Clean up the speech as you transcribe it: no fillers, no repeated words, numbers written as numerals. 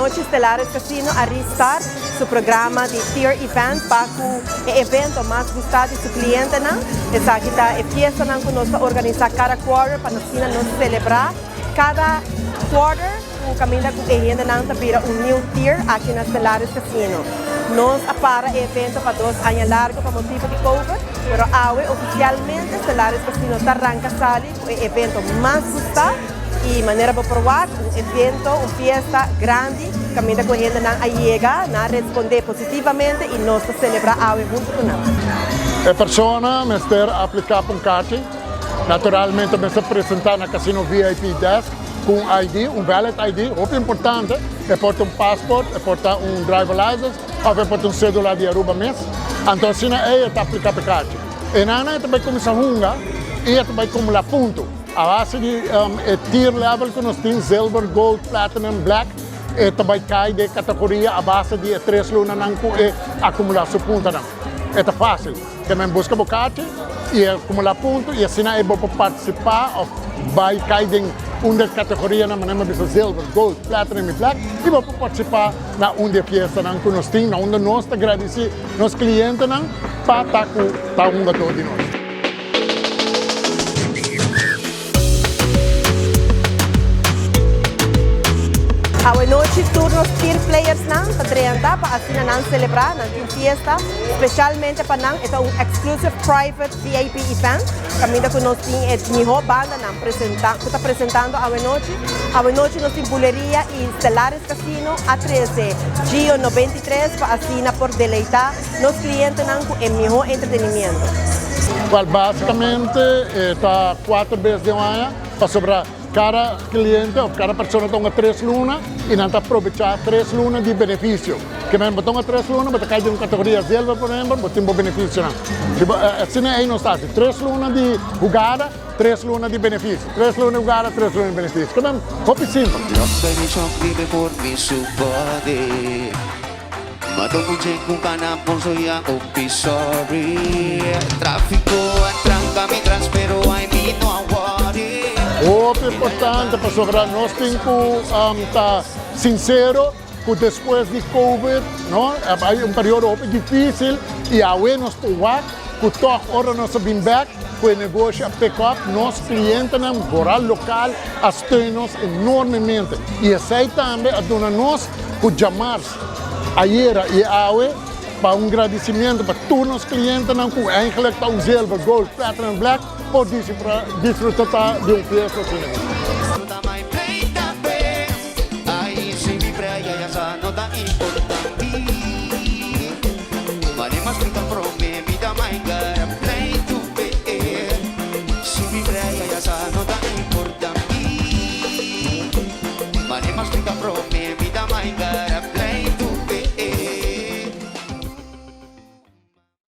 Awenochi Stellaris Casino a restart su programa di Tier Event pa cu e evento mas gusta di su clientenan. Esaki ta e fiestanan cu nos ta organisa cada quarter pa asina nos celebra cada quarter cu caminda cu e hendenan ta bira un new tier aki na Stellaris Casino. Nos a para e evento pa dos aña largo pa motibo di Covid, pero awe oficialmente Stellaris Casino ta ranca sali cu e evento mas gusta. Y manera bo por wak, un evento, un fiesta grandi caminda cu hendenan a yega, nan a responde positivamente y nos ta celebra awe hunto cu nan. E persona mester aplica pa un kaartje. Naturalmente mester presenta na Casino VIP desk cu un ID, un valid ID, hopi importante, e por ta un paspoort, e por ta un driver license of e por ta un cedula di Aruba mes. Anto asina ey e ta aplica pa e kaartje. E nan e ta bay cuminsa hunga y e ta bay cumula punto. A base di e tier level ku nos tin, zilver, gold, platinum, black, e ta bai kai den e kategoria a base di e tres lunanan ku e akumulá su puntonan. E ta fásil. Ke men buska bo kachi i e akumulá punto i asina ei bo por partisipá òf bai kai den un di e kategorianan manera mi a bisa zilver, gold, platinum i black i bo por partisipá na un di e fiestanan ku nos tin na unda nos ta gradisí nos klientenan pa ta ku ta hungadó di nos. Awenochi tur nos tier playersnan ta drenta pa asina nan celebra, nan tin fiesta specialmente pa nan, e ta un exclusive private VIP event caminda cu nos tin e miho bandanan presenta cu ta presentando awenochi. Awenochi nos tin buleria y Stellaris Casino a trece Gio 93 pa asina por deleita nos clientenan cu e miho entretenimiento. Cual basicamente e ta cuater bes den un aña pasobra cada cliente of cada persona ta hunga tres luna y nan ta aprobecha tres luna di beneficio. Ke men bo ta hunga tres luna bo ta cay den un categoria zilver por ehempel bo tin bo beneficionan. Si bo asina ey nos ta haci tres luna di hugada tres luna di beneficio tres luna di hugada tres luna di beneficio. Ke men hopi simpel. Hopi importante pasobra nos tin ku ta sinsero ku despues di covid no a bai un periodo hopi dificil y awe nos por wak ku tog ora nos a bin bek ku e negoshi a pick up nos clientenan boral local a steun nos enormemente y esey tambe a duna nos ku djamars Ayera y awe pa un gradicimiento pa tur nos clientenan cu eigenlijk ta un zilver, gold, platinum, black por disfruta di un fiesta asina.